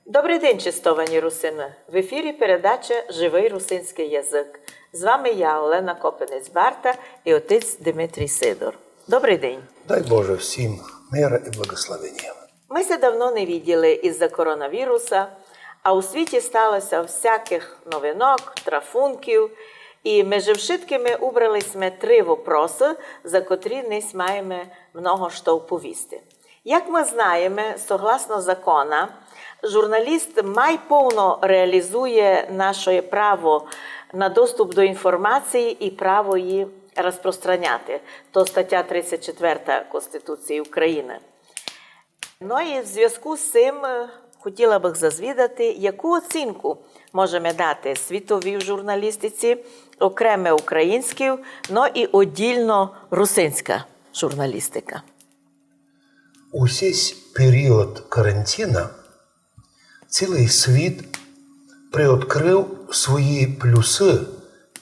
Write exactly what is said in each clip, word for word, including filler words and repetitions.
Добрый день, честовані русины! В ефірі передача «Живый русинськый язык». З вами я, Олена Копинець-Барта, і отець Димитрій Сидор. Добрый день! Дай Боже всім мира і благословення. Мы ся давно не виділи из-за коронавіруса, а у світі стало ся всякых новинок, трафунків, і межи вшыткыми убрали сьме три вопросы, за котрі днесь маєме много што оповісти. Як мы знаєме, согласно закона, журналіст май повно реалізує наше право на доступ до інформації і право її розпространяти. То стаття тридцять четверта Конституції України. Но і в звязку з цим, е, хотіла бых зазвідати, яку оцінку можеме дати світовій журналістиці, окреме українській, но і оддільно русинська журналістика. У сись період карантина цілый світ приоткрыв свої плюсы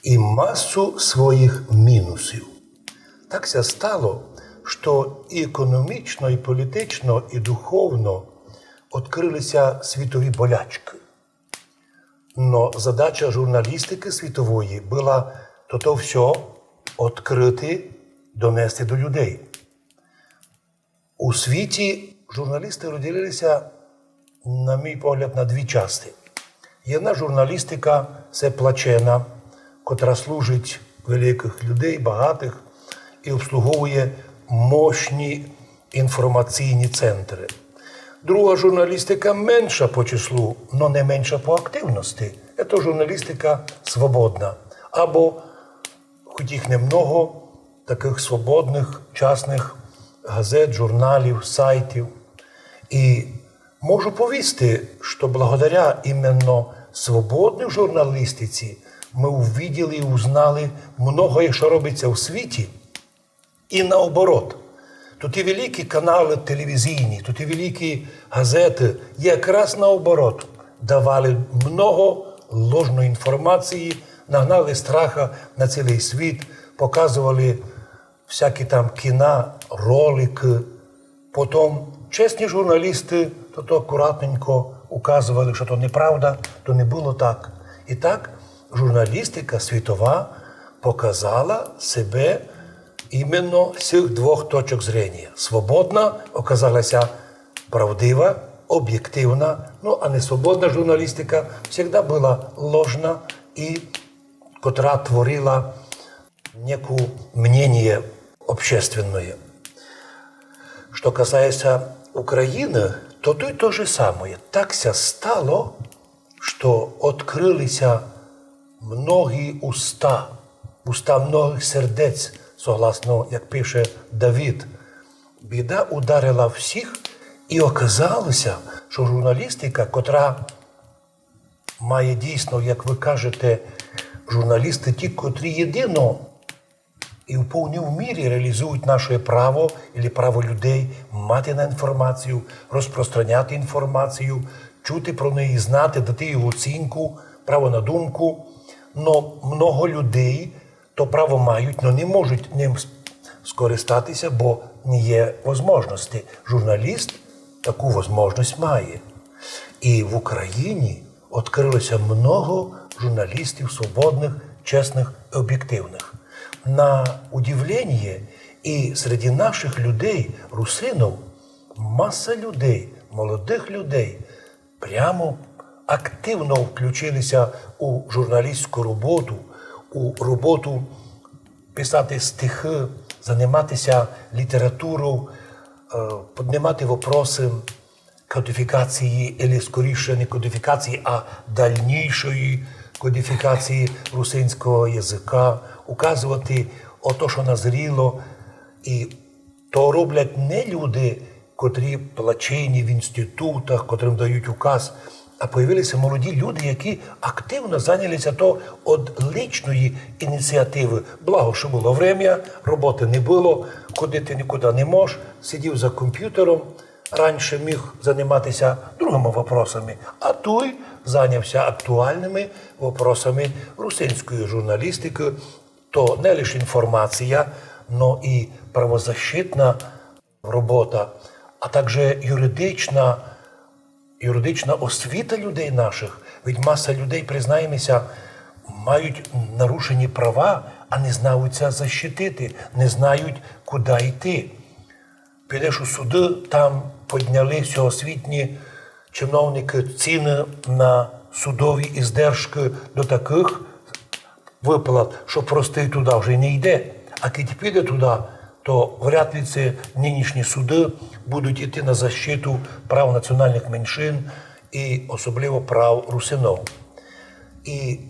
і масу своїх мінусів. Так ся стало, што і економічно, і політично, і духовно открыли ся світові болячкы. Но задача журналістикы світової была тото всьо открыти, донести до людей. У світі журналісты розділили ся, на мій погляд, на дві части. Єдна журналістика — се плачена, котра служить великых людей, багатых, і обслуговує мощні інформаційні центры. Друга журналістика менша по числу, но не менша по активности. Це журналістика свободна. Або, хоть їх немного, такых свободных, частных газет, журналів, сайтів. І можу повісти, што благодаря іменно свободній журналістиці мы увиділи і узнали многоє, што робить ся у світі. І наоборот. Туй і великі каналы телевізійні, туй і великі газеты якраз наоборот давали много ложної інформації, нагнали страха на цілый світ, показовали всякі там кіна, роликы. Потом чесні журналісты тото акуратненько указовали, што то неправда, то не было так. І так журналістика світова показала себе іменно з сих двох точок зрения. Свободна оказала ся правдива, обєктивна, ну, а несвободна журналістика всегда была ложна і котра творила неку мнение общественноє. Што касається ся Україны, то туй то же самоє. Так ся стало, што открыли ся многі уста, уста многых сердець, согласно, як пише Давид. Біда ударила всіх, і оказало ся, што журналістика, котра має дійсно, як вы кажете, журналісты ті, котрі єдино і в повній мірі реалізують наше право, или право людей мати на інформацію, розпространяти інформацію, чути про неї, знати, дати її оцінку, право на думку. Но много людей то право мають, но не можуть ним с-, скористати ся, бо не є возможности. Журналіст таку возможность має. І в Україні открыло ся много журналістів свободных, чесных і обєктивных. На удивление, і среди нашых людей, русинов, маса людей, молодых людей, прямо активно включили ся у журналістську роботу, у роботу писати стихы, занимати ся літературов, е, поднимати вопросы кодифікації, или скоріше не кодифікації, а дальнішої кодифікації русинського языка, указовати ото, што назріло. І то роблять не люди, котрі плачені в інститутах, котрым дають указ, а появили ся молоді люди, які активно зайняли ся то од личної ініціативы. Благо, што было время, роботы не было, ходити нікуды не мож, сидів за комп'ютером, раніше міг занимати ся другыми вопросами, а туй зайняв ся актуальными вопросами русинської журналістикы. То не лише інформація, но і правозащитна робота, а также юридична, юридична освіта людей наших, ведь маса людей, признаємося, мають нарушені права, а не знають ся защитити, не знають, куди йти. Підеш у суды, там підняли всеосвітні чиновники ціны на судові іздержкы до такых выплат, што простый туды вже не йде. А кідь піде туды, то вряд ли ці нынішні суды будуть іти на защиту прав національных меншин і особливо прав русинов. І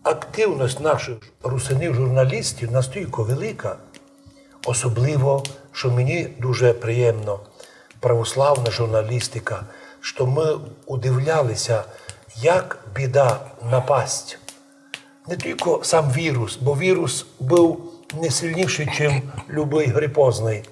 активность нашых русинів журналістів настілько велика, особливо, што мені дуже приємно, православна журналістика, што мы удивляли ся, як біда напасть. Не тілько сам вірус, бо вірус быв не сильнішый, чим любый грипозный,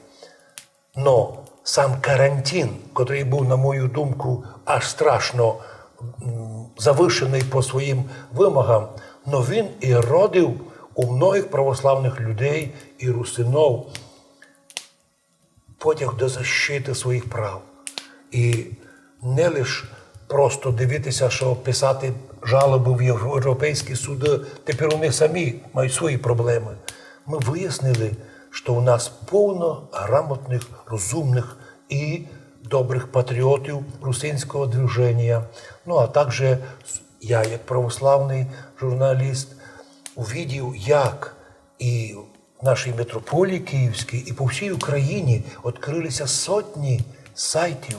но сам карантин, котрый быв, на мою думку, аж страшно м, завышеный по своїм вымогам, но він і родив у многых православных людей і русинов потяг до защиты своїх прав. І не лиш просто дивити ся, што писати жалобы в європейські суды, тепер вони самі мають свої проблемы. Мы выяснили, што у нас повно грамотных, розумных і добрых патріотів русинського движенія. Ну, а также я, як православный журналіст, увидів, як і в нашій митрополії Київській, і по всій Україні відкрыли ся сотні сайтів.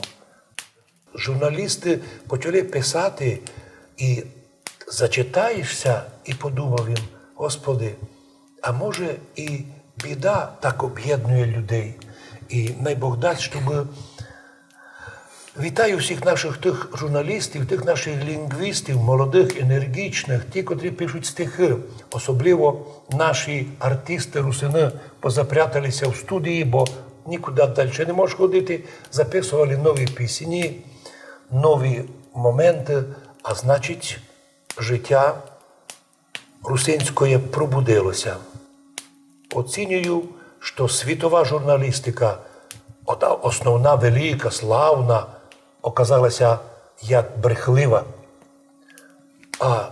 Журналісты почали писати, і зачитаєш ся, і подумав им: Господи, а може і біда так об'єднує людей? І най Бог дасть, щоб... Вітаю всіх наших тых журналістів, тых наших лінґвістів, молодых, енергічных, ті, котрі пишуть стихы. Особливо наші артісты русины позапрятали ся в студії, бо нікуды дальше не можеш ходити. Записовали нові пісні, нові моменты, а значить, життя русинськоє пробудило ся. Оцінюю, што світова журналістика, ота основна, велика, славна, оказала ся як брехлива. А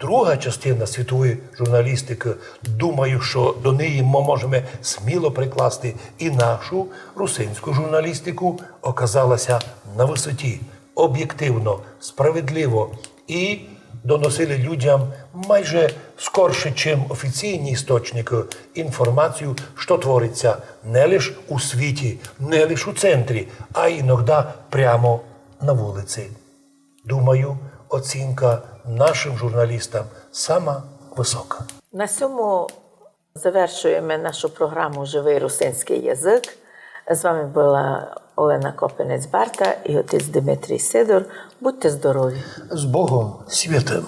друга частина світової журналістикы, думаю, што до неї мы можеме сміло прикласти і нашу русинську журналістику, оказала ся на высоті, обєктивно, справедливо і доносили людям майже скорше, чим офіційні істочникы, інформацію, што творить ся не лиш у світі, не лиш у центрі, а й іногда прямо на вулиці. Думаю, оцінка нашым журналістам сама высока. На сьому завершуєме нашу програму «Живый русинськый язык». З вами была Олена Копинець-Барта і отець Димитрій Сидор. Будьте здорові! З Богом святым!